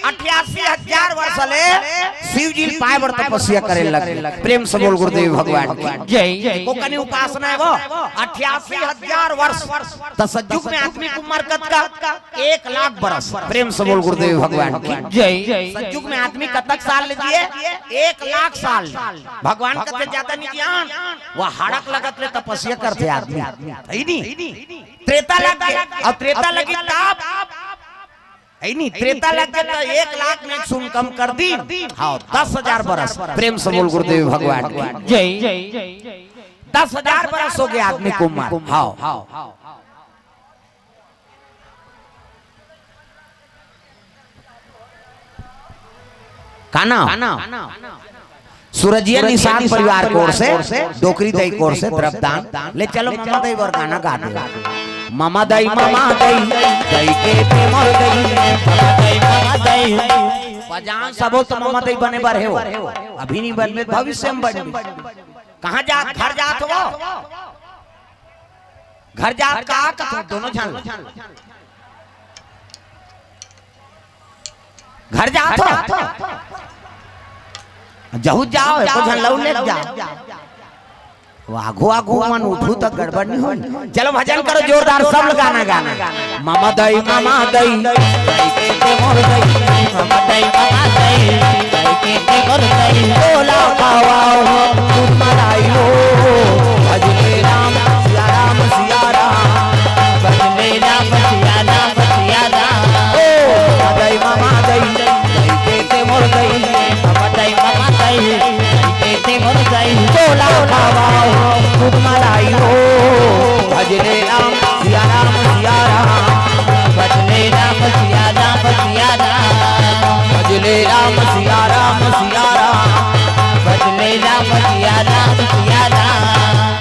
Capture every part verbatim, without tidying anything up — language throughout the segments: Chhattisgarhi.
अठासी हजार वर्ष ले शिव जी ल पाए बर तपस्या करे लगे। प्रेम से बोल गुरुदेव भगवान की जय। ओ कनी उपासना हे वो, अठासी हजार वर्ष। त सतयुग में आदमी के उम्र कतका? एक लाख बरस। प्रेम से बोल गुरुदेव भगवान की जय। सतयुग में आदमी कतक साल ले जिए? एक लाख साल। भगवान कथे जादा नहीं ज्ञान, वो हाड़क लगत ले तपस्या करथे आदमी, हे नी? त्रेता लग गे, अउ त्रेता लगी तब, हे नी? त्रेता लग गे त एक लाख में सुन कम कर दी। हाँ, दस हजार बरस। प्रेम से बोल गुरुदेव भगवान की जय। दस हजार बरस हो गे आदमी के उम्र। हाँ। का नाम? सूरजिया निषाद परिवार कोर से, डोकरी दई कोर से द्रव्यदान। ले चलो ममा दई बर गाना गा दे। ममा दई, ममा दई, दई के ते मोर दई। ममा दई, ममा दई। बजान सबो तो ममा दई बने बर हे वो। अभी नहीं बनबे, भविष्य में बनबे। कहाँ जात, घर जात हो? घर जात का कथो दोनों झन? घर जात हो? जहू जाओ, एको झन लऊ ले जाओ। वो आघू आघू मन उठू त गड़बड़ नहीं होई। चलो भजन करो जोरदार, सब गाना गाना। ममा दई, ममा दई, दई के ते मोर दई। ममा दई, ममा दई, दई के ते मोर दई। तोला खावाओ दूध मलाई हो, भजले राम सिया राम सिया राम। भजले राम सिया राम सिया राम। ओ ममा दई, ममा दई, दई के ते मोर दई। ममा दई, ममा दई, दई के ते मोर दई। तोला खावाओ दूध मलाई हो, भजले राम सिया राम सिया राम। भजले राम सिया राम सिया राम। भजले राम सिया राम सिया राम। भजले राम सिया राम सिया राम।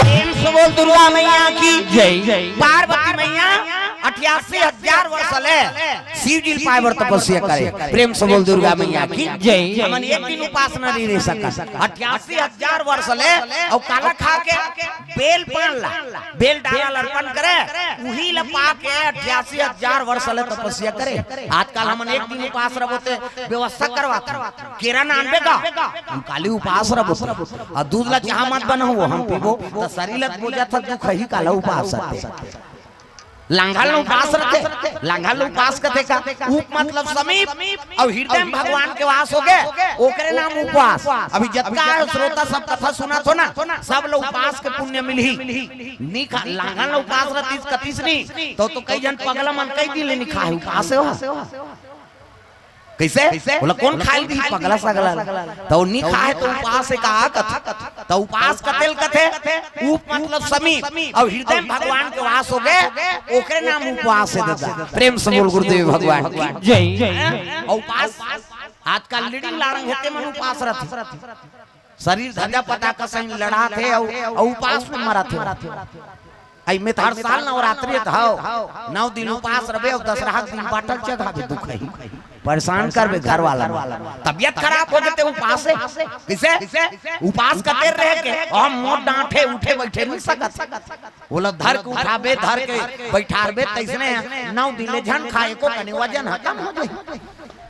प्रेम से बोल दुर्गा मैया की जय। पार्वती मैया अठासी हजार वर्ष ले शिव जी ल पाए बर तपस्या करे। प्रेम से बोल दुर्गा मैया की जय। हमन एक दिन उपास नहीं रह सकत। अठासी हजार वर्ष ले अउ काला खा के? बेल पान ला, बेल डाला ल अर्पण करे, उही ला पा के अठासी हजार वर्ष ले तपस्या करे। आजकल हमन एक दिन उपास रबो ते व्यवस्था करवात हन। केरा नानबे का? हम काली उपास रबो ते। अउ दूध ला चाह मत बनाओ, हम पीबो, त शरीर ला बोझा था दुख ही काला उपास रहते। लांघा ल उपास रथे, लांघा ल उपास कथे का? उप मतलब समीप, अउ हृदय में भगवान के वास हो गे, ओकरे नाम उपवास। अभी जतका हे श्रोता सब कथा सुनत हो ना, सब ल उपास के पुण्य मिलही। नी खा, लांघा ल उपास रथिस कथिस नी, तो, तो कई झन पगला मन कई दिन ले नी खाए, उपास हे वो। कइसे? बोला, कोन खाय ल दिही पगला सगला ल? त ओ नी खाय त उपास हे का कथे? त उपास कते ल कथे? उप मतलब समीप, अउ हृदय म भगवान के वास होगे, ओकरे नाम उपवास हे ददा। प्रेम से बोल गुरुदेव भगवान की जय। अउ उपास, आजकल लीडिंग लाड़ंग हे ते मन उपास रथे। शरीर धजा पटाखा संग लड़ात हे अउ, अउ उपास म मरत हे। अई में त हर साल नवरात्रि त हव, नौ दिन उपास रबे अउ दसरहा के दिन बाटल चघाबे दुखही। परेशान करबे घर वाला मन। तबियत खराब होगे ते उपास हे। कइसे? उपास कते रहे के? हम मोर डांठे उठे बइठे नइ सकत। ओला धर के उठाबे, धर के बइठारबे, तइसने नौ दिन ले झन खा, एको कनी वजन ह कम हो जाही।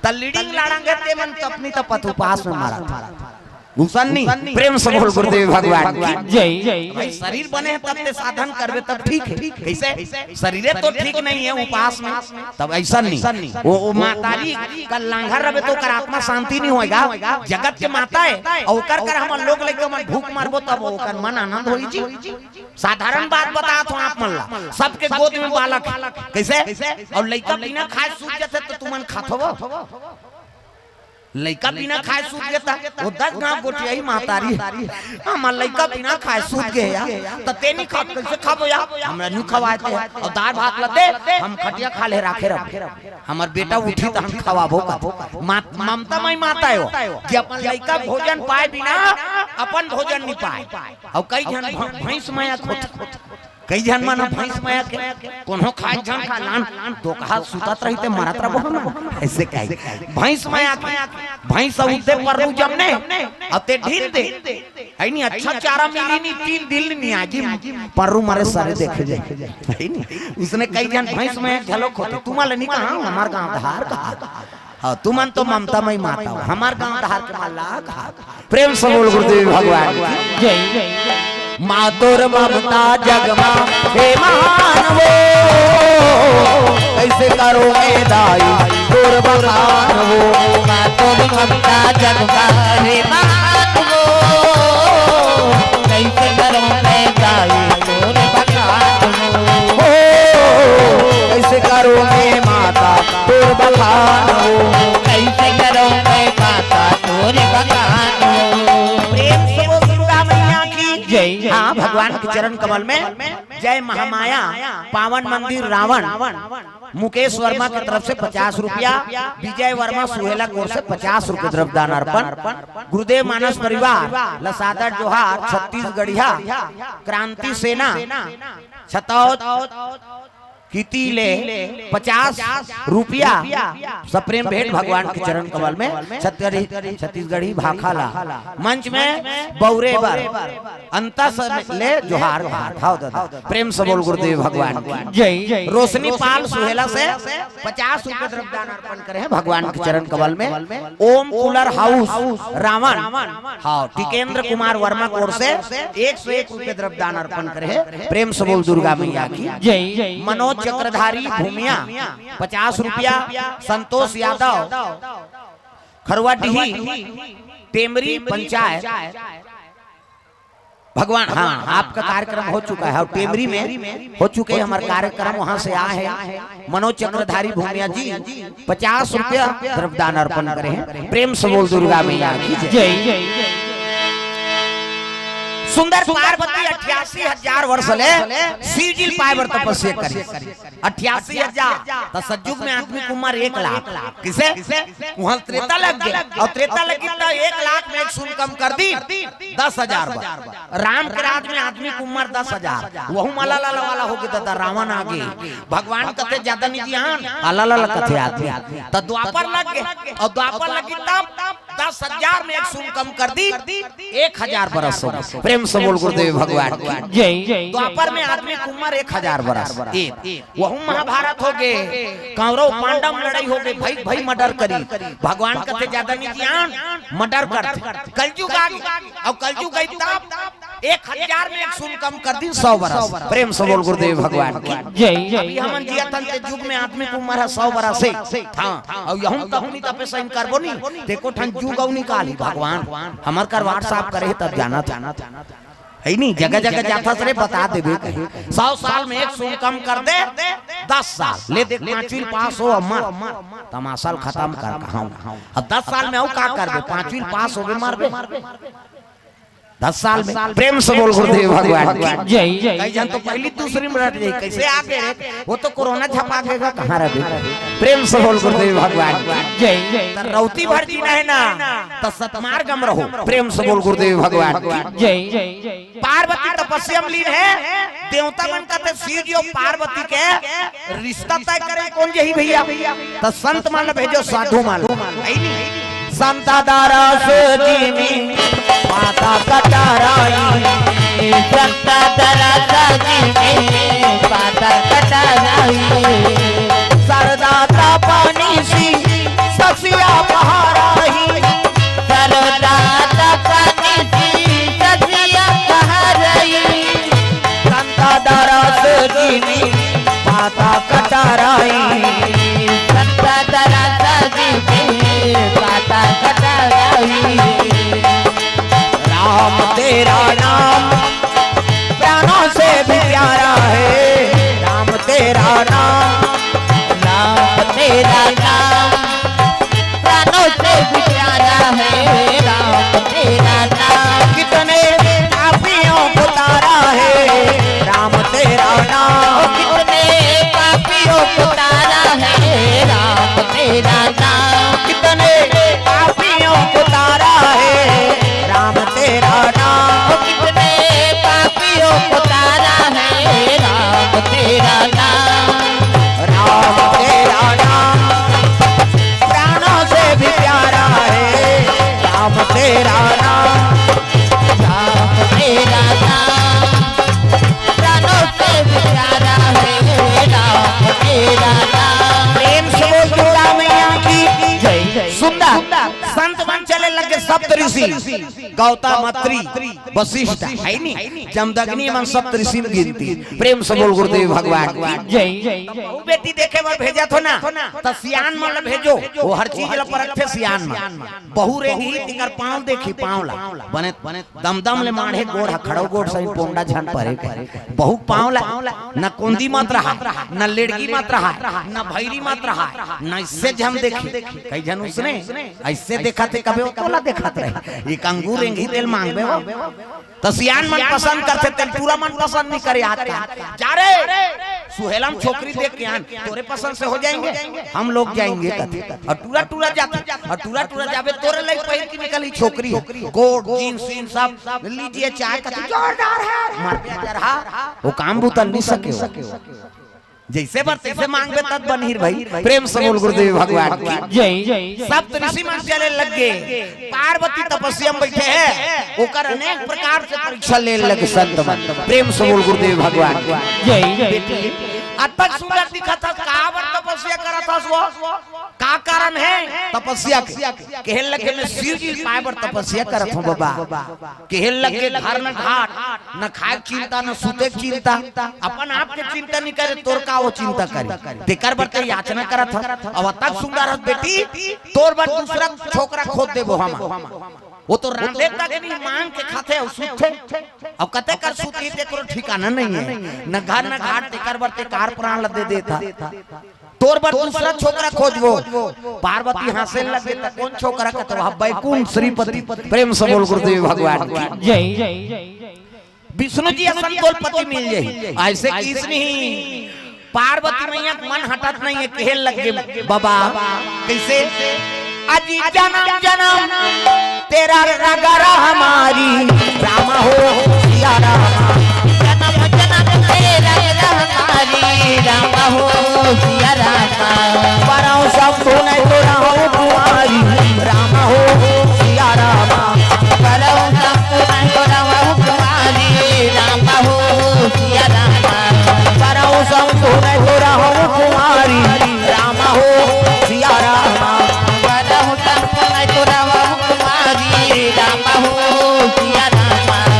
त लीडिंग लाड़ंग हे ते मन त अपनी त पत उपास म मरत। गुसन नी, प्रेम से बोल गुरुदेव भगवान की जय। भाई, शरीर बने हे तब ते साधन करबे तब ठीक हे। कइसे? शरीरे तो ठीक नइ हे उपास म, तब अइसन नी। ओ, ओ मातारी का लांघर रबे तो ओकर आत्मा शांति नइ होय गा। जगत के माता हे, अउ ओकर कर हमन लोग लइका मन भूख मरबो तब ओकर मन आनंद होई जी। साधारण बात बतात हों आप मन ला, सबके गोद म बालक हे। कइसे? अउ लइका बिना खाय सूत जथे त तुमन खाथो वो? लइका बिना खाय सूत गे त ओ दस गांव गोठियाही महतारी, हमर लइका बिना खाय सूत गे हे या, त ते नी खात, कइसे खाबो या? हमरा नी खवाय ते, अउ दार भात ल दे, हम खटिया खाल्हे राखे रहो। हमर बेटा उठही त हम खवाबो कथे। मात-, ममता मई माता हे वो, कि अपन लइका भोजन पाय बिना अपन भोजन नी पाय। अउ कई झन भ-, भैंस मया होथे। कई झन मन ह भैंस मया के, कोनो खाय झन खा लान, दोकहा सुतत रही ते मरत रबो हमन। अइसे कही। भैंस मया के, भैंस ह उते पर्रू जमने, अउ ते ढील दे। हइ नी, अच्छा चारा मिली नी, तीन दिन नी आजी, पर्रू मरे सरे देखे जाय। हइ नी? उसने कई झन भैंस मया घलो होथे। तुमन ल नी कहा, हमर गांव धार कहा। हाँ, तुमन तो ममता मई माता हो, हमर गांव डहर के मल्ला कहा। प्रेम से बोल गुरुदेव भगवान की। जय। माँ तोर ममता जग मा हे महान वो, कैसे करो मैं दाई तोर बखान वो। माँ तोर ममता जग मा हे महान वो, कैसे करो मैं दाई तोर बखान वो। हो, कैसे करो मैं माता तोर बखान हो। कैसे करो मैं माता तोर बखान हो। प्रेम से बोल दुर्गा मैया की जय। हाँ, भगवान के चरण कमल में जय महामाया, पावन मंदिर रावण, मुकेश वर्मा की तरफ से पचास रुपया, विजय वर्मा सुहेला कोर से पचास रुपये द्रव्यदान अर्पण, गुरुदेव मानस परिवार ल सादर जोहार, छत्तीसगढ़िया क्रांति सेना छतौद किती ले पचास रुपया सप्रेम भेंट भगवान के चरण कमल में छत्तीसगढ़ी, छत्तीसगढ़ी भाखा ला मंच में बौरे बर अंतस ले जोहार घाट। हाव दादा, प्रेम से बोल गुरुदेव भगवान की जय। रोशनी पाल सुहेला से पचास रुपये द्रव्यदान अर्पण करे हे भगवान के चरण कमल में। ओम कूलर हाउस रावण, हाँ, टिकेंद्र कुमार वर्मा कोर से एक सौ एक रुपये द्रव्यदान अर्पण करे हे। प्रेम से बोल दुर्गा मैया की जय। मनोज चक्रधारी भूमिया पचास रुपया, संतोष यादव खरवाडीही टेमरी पंचायत। भगवान, हाँ, आपका कार्यक्रम हो चुका है और टेमरी में हो चुके हैं हमारे कार्यक्रम, वहां से आए हैं मनोज चक्रधारी भूमिया जी, पचास रुपया द्रव्यदान अर्पण करे हे। प्रेम से बोल दुर्गा मैया की जय। जय। सुंदर पार्वती अट्ठासी हजार वर्ष ले शिव जी पाए बर तपस्या करी। अट्ठासी हजार, त सतयुग में आदमी के उम्र एक लाख। किसे? वहां त्रेता लग गए, और त्रेता लगी त एक लाख में एक शून्य कम कर दी, दस हजार बर। राम के राज में आदमी के उम्र दस हजार, वहू म अलाला वाला होगे दादा, रावण आगे। भगवान कथे ज्यादा नहीं जिहान, अलाला कथे आदमी। त द्वापर लग गए, और द्वापर लगी तब दस हजार में एक शून्य कम कर दी, एक हजार बरस हो गए। प्रेम से बोल गुरुदेव भगवान की जय। द्वापर में आदमी के उम्र एक हजार बरस, एक। वहू महाभारत होगे, कौरव पांडव लड़ाई होगे, भाई भाई मर्डर करी। भगवान कथे ज्यादा नहीं जिहान, मर्डर कर। कलयुग आ गया, और कलयुग आई तब एक हजार में एक शून्य कम कर दी, सौ बरस। प्रेम से बोल गुरुदेव भगवान की जय। अभी हमन जियत हन ते युग में आदमी के उम्र है सौ बरस हे। हाँ, और यहू तहूनी तपे सही करबो नहीं, ते एको ठन जुग अउ निकाली भगवान। हमर कर WhatsApp करे हे तब जाना था। है नहीं, जगह जगह जाथस रे, बता देबे कहीं। सौ साल में एक शून्य कम कर दे, दस साल ले देख, पांचवी पास हो अमर, तमाशा ल खत्म कर कहाऊं। अब दस साल में अउ का करबे, पांचवी पास होबे, मरबे। दस साल में प्रेम से बोल गुरुदेव भगवान की जय। कई झन तो पहली दूसरी में रट जाई, कैसे आगे रे, वो तो कोरोना छपा के गा, कहाँ रहे? प्रेम से बोल गुरुदेव भगवान की जय। त रौती भर जीना है ना, त सतमार्ग में रहो। प्रेम से बोल गुरुदेव भगवान की जय। पार्वती तपस्या में लीन है, देवता मन कथे शिव जी अउ पार्वती के रिश्ता तय करे कोन जही भैया, त संत मन भेजो, साधु मन। संत दरस जिमि पाता कटाराई, संत दरस जिमि पाता कटाराई, सरदा तपनी सी ससिया पहाराई, सरदा तपनी सी ससिया पहाराई, संत दरस जिमि पाता कटाराई, संत दरस जिमि पाता कटाराई। राम तेरा नाम प्राणों से भी प्यारा है, राम तेरा नाम, राम तेरा सप्त ऋषि, गौतम, अत्रि, वशिष्ठ, है नी, जमदग्नि, मन सप्त ऋषि में गिनती। प्रेम से बोल गुरुदेव भगवान की। जय। बहू बेटी देखे बर भेजत हो ना, त सियान मन ल भेजो, वो हर चीज ल परखथे सियान मन। बहू रेंगही, तिकर पाँव देखी, पाँव ला। बने दमदम ले माढ़े गोड़ ह, खड़ो गोड़ सही पोंडा झन परे के। बहू पाँव ला, न कोंदी मत रहा, न लेड़गी मत रहा, न भैरी मत रहा, न इससे झन देखी। कई झन उसने ऐसे देखा थे, कबे वो तोला देखत रहे। एक अंगूर रेंगही तेल मांगबे वो। त सियान मन पसंद करथे, तेल टूरा मन पसंद नहीं करे। आज का जा रे, सुहेलम छोकरी देख के आन, तोरे पसंद से हो जाएंगे, हम लोग जाएंगे कथे। और टूरा टूरा जाथे, और टूरा टूरा जाबे, तोरे लई पहिर के निकली छोकरी, कोट, जींस, वींस सब लीजिए, चाहे कथे जोरदार है, मार के जरहा, वो काम बुता नहीं सके हो। जैसे बर तैसे मांगबे तब बनही भाई। प्रेम से बोल गुरुदेव भगवान की। जय। सप्त ऋषि मन चले लग गे, पार्वती तपस्या में बैठे हैं, ओकर अनेक प्रकार से परीक्षा ले लगे संत मन। प्रेम से बोल गुरुदेव भगवान की। जय। बेटी, अतक सुंदर दिखत हस, काबर तपस्या करत हस वो? का कारण है तपस्या के? कहे लगे, मैं शिव जी पाए बर तपस्या करत हूँ बाबा। कहे लगे, घर न घाट, न खाए के चिंता, न सूते के चिंता, अपन आप के चिंता नहीं करे, तोर का वो चिंता करे? तेकर बर ते याचना करत हस। अब अतक सुंदर हस बेटी, तोर बर दूसरा छोकरा खोज देबो हम। वो तो रांधे तक नहीं, मांग के खाथे अउ सूतथे। अब कते कर सूतही, तेकरो ठिकाना नहीं है, न घर न घाट, तेकर बर ते कार प्राण ल दे देत हस। तोर बर दूसरा छोकरा खोजबो। पार्वती हंसे लगे, त कौन छोकरा? कथे, वह बैकुंठ श्रीपति। प्रेम से बोल गुरुदेव भगवान की। जय। विष्णु जी असन तोला पति मिल जाही। ऐसे किस नहीं, पार्वती मैया के मन हटत नहीं है, कहे लगे बाबा। कैसे? अजी जन्म जन्म तेरा रगरा हमारी, राम हो सिया राम। जन्म जन्म तेरा रगरा हमारी, राम हो सिया राम। परम शंभु नहीं तो रहु कुमारी, राम हो सिया राम। परम शंभु नहीं तो रहु कुमारी, राम हो सिया राम। परम शंभु नहीं तो रहु कुमारी, राम हो सिया राम। परम शंभु नहीं तो रहु कुमारी, राम हो सिया राम।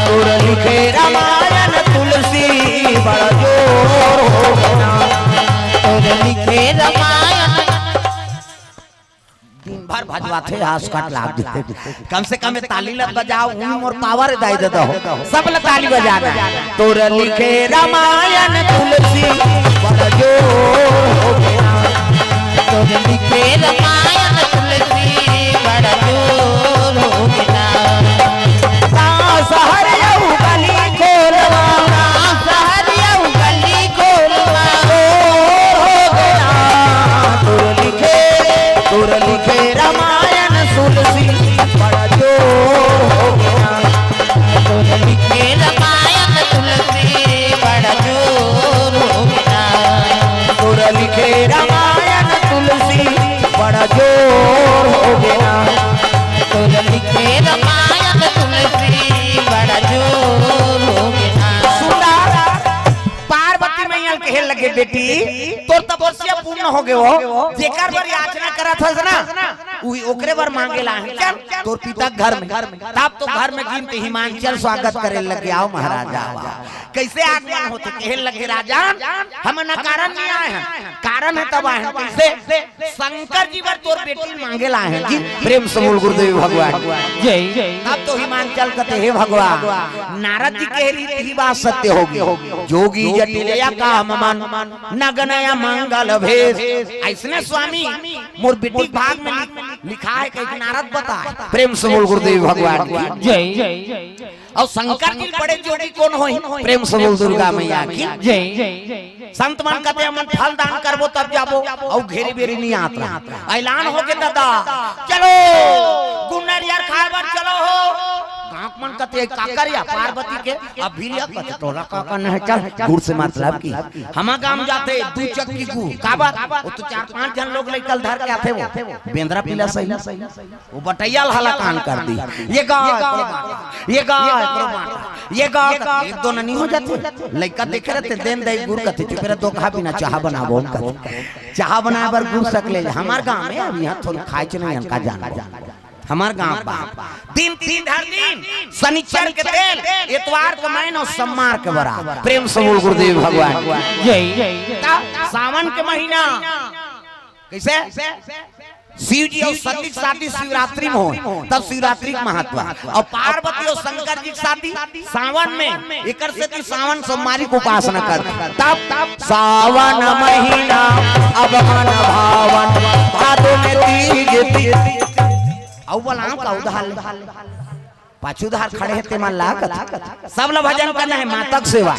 तोर लिखे रामायण तुलसी बड़ा जोर हो गया। तोर लिखे रामायण। दिन भर भजवाथे, हंस कट लाग दे। कम से कम ये ताली ल बजाओ, उन मोर पावर दाई दे दो। सब ल ताली बजाना। तोर लिखे रामायण तुलसी बड़ा जोर हो गया। तोर लिखे रामायण तुलसी बड़ा जोर हो गया। का शहर अउ गली खोलवा, का शहर अउ गली खोलवा, जोर हो गया। तोर लिखे, तोर लिखे रामायण तुलसी बड़ा जोर हो गया। तोर लिखे रामायण तुलसी बड़ा जोर हो गया। तोर लिखे रामायण तुलसी बड़ा जोर हो गया। तोर लिखे रामायण तुलसी बड़ा जोर हो गया। सुंदर पार्वती मैया ल कहे लगे, बेटी, तोर तपस्या पूर्ण हो गए हो, जेकर बर याचना करत हस ना, उही ओकरे बर मांगे ला हे। चल तोर पिता घर में, तब तो घर में गिनती हिमांचल स्वागत करे लगे, आओ महाराज, आओ। कैसे आगमन होथे? कहे लगे, राजन, हम न कारण नहीं आए हैं, कारण है तब आए हैं। कैसे? शंकर जी बर तोर बेटी मांगे ला हे जी। प्रेम से बोल गुरुदेव भगवान। जय। तब तो हिमांचल कथे, हे भगवान, नारद जी कहे रीत ही बात सत्य होगी। जोगी जटिलया काम मन, नगनया मंगल भेष। ऐसने स्वामी मोर बेटी के भाग में लिख-, लिखा है, कहिके नारद बताए। प्रेम से बोल गुरुदेव भगवान की। जय। अउ शंकर जी बड़े जोगी कोन होही? प्रेम से बोल दुर्गा मैया की। जय। संत मन कथे, हमन फल दान करबो तब जाबो, अउ घेरी बेरी नहीं आत रहा। ऐलान हो गे दादा, चलो गुन्नर यार खाए बर चलो हो। गाँव मन कथे, काकर या पार्वती के, अब भी लिया कथे, तोला काकर नहीं, चल गुड़ से मतलब की। हमा गाँव जाथे दू चक्की गुड़, काबर? वो तो चार पांच झन लोग लइका ल धर के आथे, वो बेंदरा पीला सही। वो बटैया ल हलाकान कर दी। ये गा, ये गा, ये गा, एक दो ननी हो जाथे। लइका देखे रहते, देन दई गुड़ कथे, चुप रह, दो कहा बिना चाहा बनाबो, हम कथे। चाहा बनाए बर गुड़ सकले, हमार गाँव में अब यहाँ थोड़ी खाए च नहीं, इनका जान। हमार गांव बा। दिन तीन धर दिन, शनिचर के तेल, एतवार के मैन अउ सम्मार के बरा। प्रेम से बोल गुरुदेव भगवान। जय। त सावन के महीना कैसे शिव जी अउ सती के शादी शिवरात्रि में होय, तब शिवरात्रि के महत्व। अउ पार्वती अउ शंकर जी के शादी सावन में, एकर सेती सावन सोमवारी के उपासना कर। तब सावन महीना अब मन भावन, भादो में तीज, तीज। अउ बोलाओ का उधार ले। पाछू धार खड़े हे ते मन लागत। सब ल भजन करना हे, माता के सेवा।